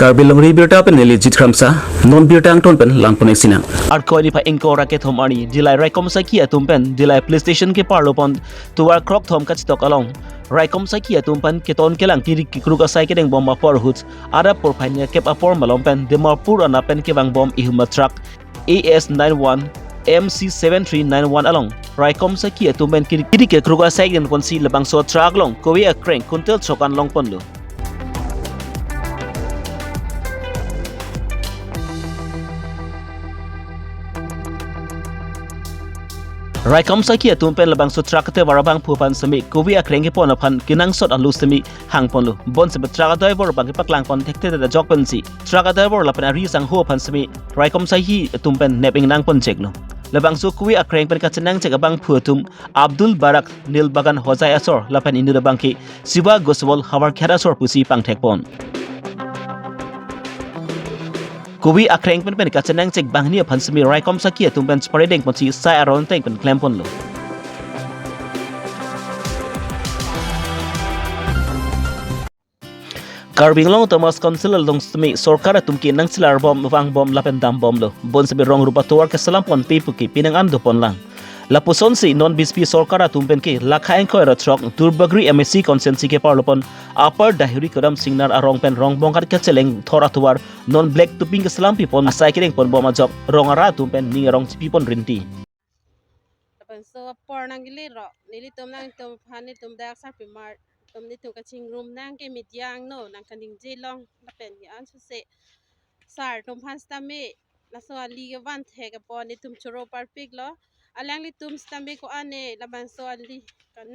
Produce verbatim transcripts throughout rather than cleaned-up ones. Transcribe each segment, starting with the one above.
Karbi Longri Abirta pen neli Jit Kramsa, non birta angton pen langpon-ik sinang. Arkoi niphai ingkoi ra kethom arni, Dillai raikom sakhi atum pen Dillai Police Station keparlo pon tovar krokthom kachethok along raikom sakhi atum pen keton kelang kiri kekruk asai kedengbom apor ahut, adap porphai ni kep apor malom pen Dimapur anat pen kevangbom ihum a truck A S nine one M C seven three nine one along raikom sakhi atum pen kiri kiri kekruk asai kedengponsi labangso truck along kove akreng kuntel chokan longponlo. Raikom sakhi atum pen labangso truck atovar abangphu aphan semi kove akreng kepon aphan kenangsot alu semi hangponlo. Bonsemi truck adriver abangke paklangpon thekthe ajok pensi truck adriver lapen ari sangho aphan semi raikom sakhi atum pen nep ingnang poncheklo. Labangso kove akreng pen kachenangchek abangphu atum Abdul Barak Nilbagan Hojai asor lapen inut abangke Siva Goswal Howraghat asor pusi pangthekpon. Kove akreng pen pen kachenangchek banghini aphan semi raikom sakhi atum pen chepare dengponsi sai aron ateng pen klemponlo. Karbi Anglong Autonomous Council along semi sorkar atum ke nangchelarbom, vangbom lapen dambomlo. Bonsemi rong rupa tovar kesalampon pe puke pinang an doponlang. Lapusonsi non B J P sorkar atum pen ke lakha ingkoi ra throk Duarbagori M A C constituency keparlo pon Upper Dahuri Kudamsing Nagar arong pen Rongbonghat kacheleng thor atovar non black topping kesalampipon asai kedengponbom ajok rong ara atum pen ning arong chipipon rinti. Lapen so apor nangkele ro, nelitum nangtum aphan netum dak sarpimar atum netum kachingrum nang ke media angno nangkaningje long lapen ke ansose sar atum aphan sitame laso ali kevan thek apot netum choro parpiklo. Alanglitum sitame ko-an ne labangso ali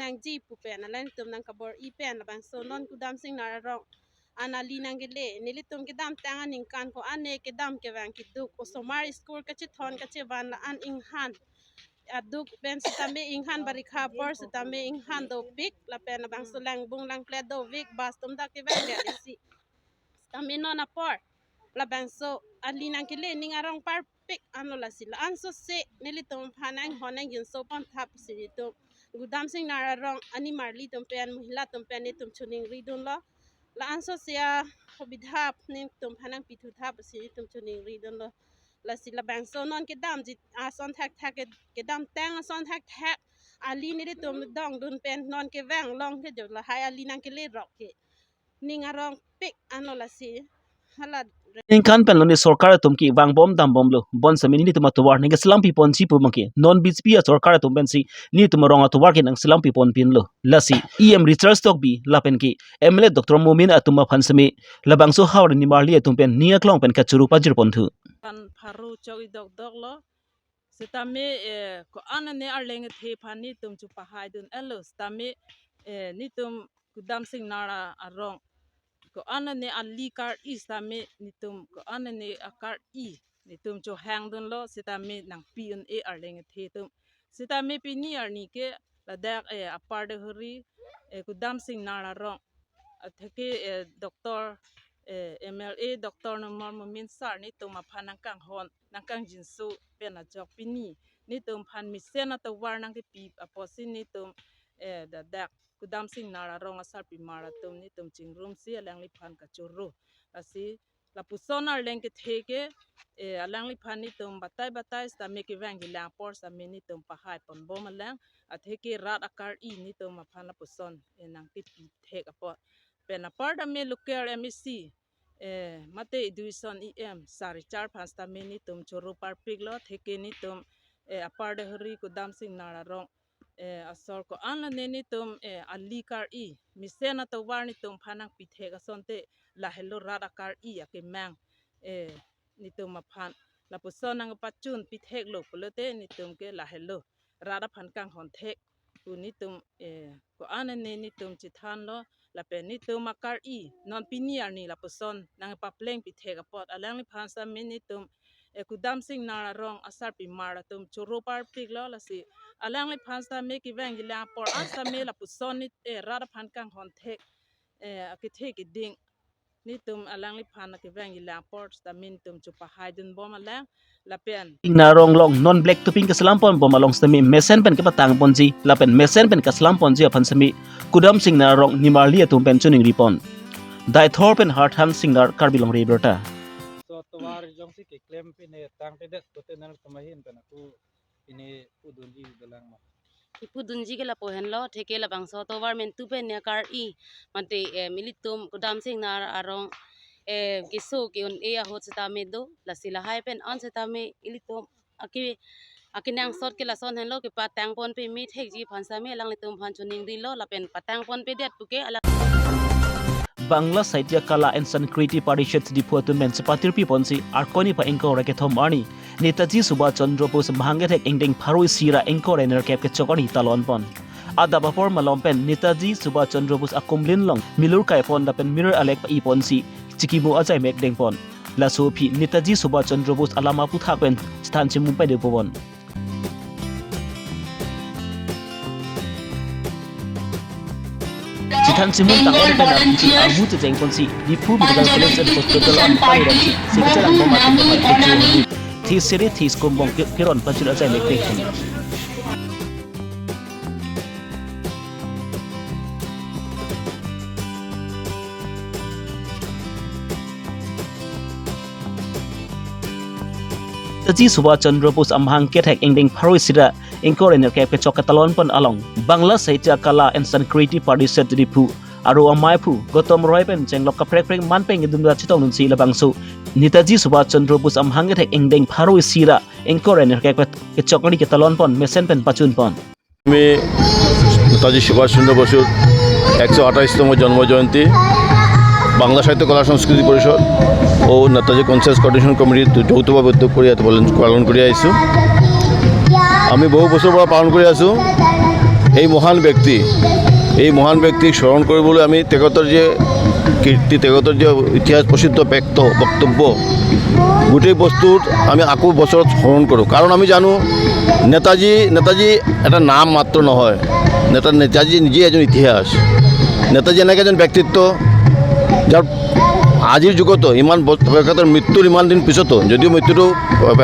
nangji pu pen alanglitum nangkabor-i pen labangso non Kudamsing Nagar arong an ali nangkele. Nelitum kedamtang aningkan ko-an ne kedam kevang keduk, osomar school kachethon kachevan la-an inghan aduk pen sitame inghan, barikha apor sitame inghan dopik lapen labangso langbung langplet dovik, bus atum ta kevang le isi. Sitame non apor labangso ali nangkele, ning arong parpik anlo lasi. La-anso se nelitum aphan nanghon nangjinso pon tha pusi netum Kudamsing Nagar arong animarli atum pen, mohila atum pen netum choningridunlo. La-anso se asubidha netum aphan nangpithu tha pusi netum choningridunlo. Lasi labangso non kedamji ason thakthak ke-, kedamtang ason thakthak ali nelitum dongdun pen non kevang long ke jo lahai ali nangkele rok ke ning arong pik anlo lasi. Hala ningkan pen lo ne sorkar atum ke vangbom dambomlo. Bonsemi nelitum atovar nangkesalampipon chipu mangke non B J P asorkar atum pensi nelitum arong atovar ke nangselampiponpinlo. Lasi E M Richard Tokbi lapen ke M L A Doctor Momin atum aphan semi labangso havar animarli atum pen ning aklong pen kachoro pajirponthu. Phan pharo chok idokdoklo. Sitame, eh, ko-an ne arleng kethe aphan netum chopahaidun-etlo. Sitame, eh, netum Kudamsing Nagar arong ko-an ne ali kar-i sitame netum ko-an ne akar-i netum chohangdunlo sitame nangpi-un-e arleng kethe atum. Sitame pini arni ke ladak, eh, Upper Dahuri, eh, Kudamsing Nagar arong atheke, eh, Doctor, eh, M L A Doctor Numal Momin sar netum aphan nangkanghon nangkangjinso pen ajok pini netum aphan mesen atovar nangkepi apotsi netum, eh, ladak Kudamsing Nagar arong asarpimar atum netum chingrumsi alangliphan kachoro. Lasi lapuson arleng kethe ke, eh, alangliphan netum batai batai sitame kevang kelang apor sitame netum pahaiponbom alang. Atheke rat akar-i netum aphan lapuson, eh, nangkepi thek apot. Pen apar tame local M A C, eh, mate Education E M Sir Richard aphan sitame netum choro parpiklo. Atheke netum, eh, Upper Dahuri Kudamsing Nagar arong, eh, asor ko-an ne netum, eh, ali kar-i mesen atovar netum aphan nangpi thek asonte lahelo rat akar-i akemang, eh, netum aphan lapuson nangpachun pi theklo pulote netum ke lahelo rat aphan kanghon thek pu netum, eh, ko-an ne netum chethanlo. Lapen netum akar-i non pini arni lapuson nangpaplengpi thek apot alangliphan sitame netum, eh, Kudamsing Nagar arong asarpimar atum choro parpiklo. Lasi alangliphan sitame kevang kelang apor an sitame lapuson ne, eh, rat aphan kanghon thek, eh, akethe keding netum alangliphan kevang kelang apor sitame netum chopahaidunbom alang. Lapen Nagar arong along non black topping keselamponbom along sitame mesen pen kepatangponji lapen mesen pen keselamponji aphan sitame Kudamsing Nagar arong nimarli atum pen choningripon. Deithor pen Harthan Singnar, Karbi Longri Abirta. So tovar jongsi keklem pine tangtedet pute nangtum ahin pen ako pine pudunji dolang ma? Kepudunji ke lapu henlo, theke labangso tovar mentu pen ya kar-i, mate, eh, ilitum Kudam Singnar arong, eh, keso ke-un-e ahut setame do, lasi lahai pen an setame ilitum ake, akenangsot ke lason henlo, kepatangpon peme thekji aphan setame alanglitum aphan choningrilo lapen patangpon pedet puke alang. Bangla Sahitya Kala and Sanskriti Parishad Diphu atum pen chepatirpi ponsi Arkoi niphai ingkoi ra kethom arni Netaji Subhash Chandra Bose amahang kethek ingdeng pharo isi ra ingkoi ra nerkep kechok arni talon pon. Adap apor malom pen Netaji Subhash Chandra Bose akumlin along milur kai pon lapen mirror alek pa-i ponsi chikimu ajai mek deng pon. Laso aphi Netaji Subhash Chandra Bose alam aputhak pen chethan chimum pai de pon. Chethan chimum tang ore pen arpiji armu checheng ponsi Diphu Medical College and Hospital an pari ramsi si kechelang bom atum kecho hanu. Thi sere thi skum bom ke-, keron pachun ajai mek pek. Netaji Subhash Chandra Bose amahang kethek ingdeng pharo isi ra ingkoi ra nerkep kechok ketalon pon along Bangla Sahitya Kala and Sanskriti Parishad Diphu aro amaiphu Gautam Roy pen chenglok kaprek prek man pen kedum ra chetong dunsi labangso Netaji Subhash Chandra Bose amahang kethek ingdeng pharo isi ra ingkoi ra nerkep kechok arni ketalon pon mesen pen pachun pon. আমি নেতাজী সুভাষ চন্দ্র বসুর একশো আঠাশতম জন্ম জয়ন্তী বাংলা সাহিত্য কলা সংস্কৃতি পরিষদ ও Netaji conscious coordination কমিটির যৌথভাবে উদ্যোগ কৰি ইয়াত পালন, পালন কৰি আহিছোঁ। আমি বহু বছৰৰ পৰা পালন কৰি আছোঁ। এই মহান ব্যক্তি, এই মহান ব্যক্তিক স্মৰণ কৰিবলৈ আমি তেখেতৰ যে কীৰ্তি, তেখেতৰ যে ইতিহাস প্ৰসিদ্ধ ব্যক্ত বক্তব্য, গোটেই বস্তুত আমি আকৌ বছৰত স্মৰণ কৰোঁ। কাৰণ আমি জানো নেতাজী, নেতাজী এটা নাম মাত্ৰ নহয়, নেতা, নেতাজী নিজে এজন ইতিহাস। নেতাজী এনেকৈ এজন ব্যক্তিত্ব, যাৰ আজিৰ যুগতো ইমান ব-, তেখেতৰ মৃত্যুৰ ইমান দিন পিছতো, যদিও মৃত্যুটো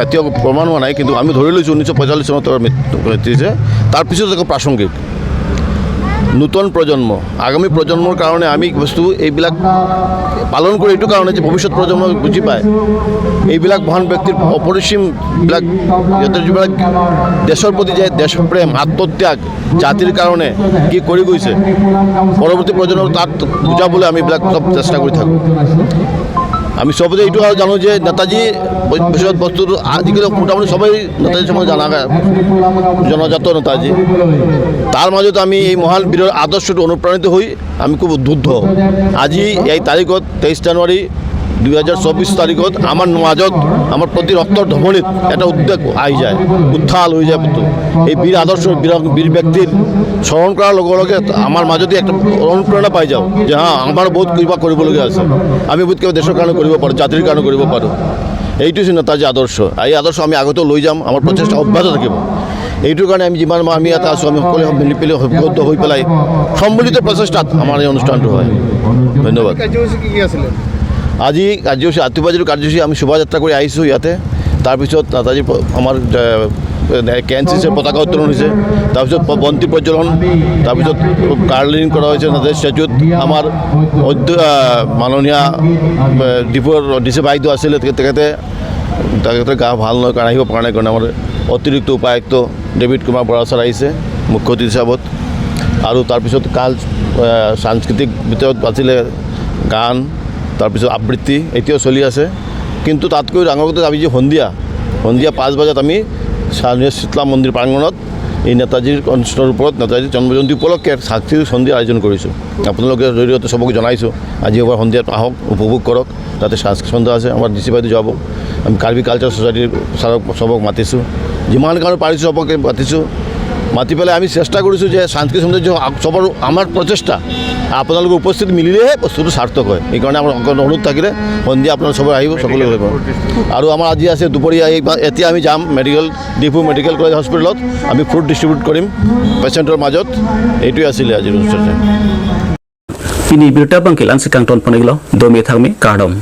এতিয়াও প্ৰমাণ হোৱা নাই, কিন্তু আমি ধৰি লৈছোঁ ঊনৈছশ পঁয়তাল্লিছ চনত তেওঁৰ মৃত্যু, মৃত্যু হৈছে, তাৰ পিছতো তেওঁ প্ৰাসংগিক। নতুন প্ৰজন্ম, আগামী প্ৰজন্মৰ কাৰণে আমি বস্তু এইবিলাক পালন কৰি এইটো কাৰণে যে ভৱিষ্যত প্ৰজন্মই বুজি পায় এইবিলাক মহান ব্যক্তিৰ অপৰিসীমবিলাক, সিহঁতৰ যিবিলাক দেশৰ প্ৰতি যে দেশপ্ৰেম, আত্মত্যাগ, জাতিৰ কাৰণে কি কৰি গৈছে, পৰৱৰ্তী প্ৰজন্মক তাত বুজাবলৈ আমি এইবিলাক চব চেষ্টা কৰি থাকোঁ। আমি চবতে এইটো আৰু জানো যে নেতাজী পিছত বস্তুটো আজিকালি মোটামুটি সবেই নেতাজী সম্বন্ধে জানা যায়, জনাজাত নেতাজী। তাৰ মাজত আমি এই মহান বীৰৰ আদৰ্শটো অনুপ্ৰাণিত হৈ আমি খুব উদ্বুদ্ধ। আজি এই তাৰিখত, তেইছ জানুৱাৰী দুই হাজাৰ চৌবিছ তাৰিখত আমাৰ মাজত, আমাৰ প্ৰতি ৰক্তৰ ধমনীত এটা উদ্বেগ আহি যায়, উত্থাল হৈ যায় বস্তু। এই বীৰ আদৰ্শ, বীৰ, বীৰ ব্যক্তিৰ স্মৰণ কৰাৰ লগে লগে আমাৰ মাজতে একটা অনুপ্ৰেৰণা পাই যাওঁ যে হা, আমাৰ বহুত কিবা কৰিবলগীয়া আছে, আমি বহুত কিবা দেশৰ কাৰণে কৰিব পাৰোঁ, জাতিৰ কাৰণে কৰিব পাৰোঁ। এইটো হৈছে নেতাজী আদৰ্শ। এই আদৰ্শ আমি আগতেও লৈ যাম, আমাৰ প্ৰচেষ্টা অব্যাহত থাকিব। এইটো কাৰণে আমি যিমান আমি ইয়াত আছোঁ, আমি সকলোৱে মিলি পেলাই ঐক্যবদ্ধ হৈ পেলাই সম্মিলিত প্ৰচেষ্টাত আমাৰ এই অনুষ্ঠানটো হয়। ধন্যবাদ। কাৰ্যসূচী কি কি আছিলে? আজি কাৰ্যসূচী, আতিবাজিৰ কাৰ্যসূচী আমি শোভাযাত্ৰা কৰি আহিছোঁ ইয়াতে। তাৰপিছত আজি প-, আমাৰ, এ, কে এন চি চিৰ পতাকা উত্তোলন হৈছে, তাৰপিছত প-, বন্তি প্ৰজ্বলন, তাৰপিছত কাৰ্লিং কৰা হৈছে নেতাজী ষ্টেচুত। আমাৰ অধ্য-, আ, মাননীয়, এ, ডিফুৰ ডি চি বাইদেউ আছিলে, তেখে-, তেখেতে, তেখেতৰ গা ভাল নহয় কাৰণে আহিব পৰা নাই কাৰণে আমাৰ অতিৰিক্ত উপায়ুক্ত ডেভিড কুমাৰ বৰা ছাৰ আহিছে মুখ্য অতিথি হিচাপত। আৰু তাৰপিছত কাল, এ, সাংস্কৃতিক ভিতৰত আছিলে গান, তাৰপিছত আবৃত্তি এতিয়াও চলি আছে। কিন্তু তাতকৈ ডাঙৰ কথা আমি যে সন্ধিয়া, সন্ধিয়া পাঁচ বজাত আমি স্থানীয় শীতলা মন্দিৰ প্ৰাংগণত এই নেতাজীৰ কনষ্টেচনৰ ওপৰত নেতাজীৰ জন্ম জয়ন্তী উপলক্ষে সাংস্কৃতিক সন্ধিয়া আয়োজন কৰিছোঁ। আপোনালোকে জৰিয়তে সবকে জনাইছোঁ, আজি এবাৰ সন্ধিয়াত আহক, উপভোগ কৰক। তাতে সাংস্কৃতিক সন্ধ্যা আছে, আমাৰ ডি চি বাইদেউ যাব, আমি কাৰ্বি কালচাৰ ছ'চাইটিৰ ছাৰক সবক মাতিছোঁ, যিমান গাঁৱৰ পাৰিছোঁ সবকে মাতিছোঁ। মাতি পেলাই আমি চেষ্টা কৰিছোঁ যে সাংস্কৃতিক সন্ধ্যা যে সবৰ আমাৰ প্ৰচেষ্টা, আপোনালোকৰ উপস্থিত মিলিলেহে বস্তুটো সাৰ্থক হয়। সেইকাৰণে আমাৰ সকলোৰে অনুৰোধ থাকিলে সন্ধিয়া আপোনালোক সবে আহিব, সকলোৱে আহিব। আৰু আমাৰ আজি আছে দুপৰীয়া এই, এতিয়া আমি যাম মেডিকেল, ডিফু মেডিকেল কলেজ হস্পিটেলত, আমি ফ্ৰুট ডিষ্ট্ৰিবিউট কৰিম পেচেণ্টৰ মাজত। এইটোৱে আছিলে আজিৰ অনুষ্ঠান। Pini birta abang ke la-ansi kangton pon-iklo, dome thangme, kardom.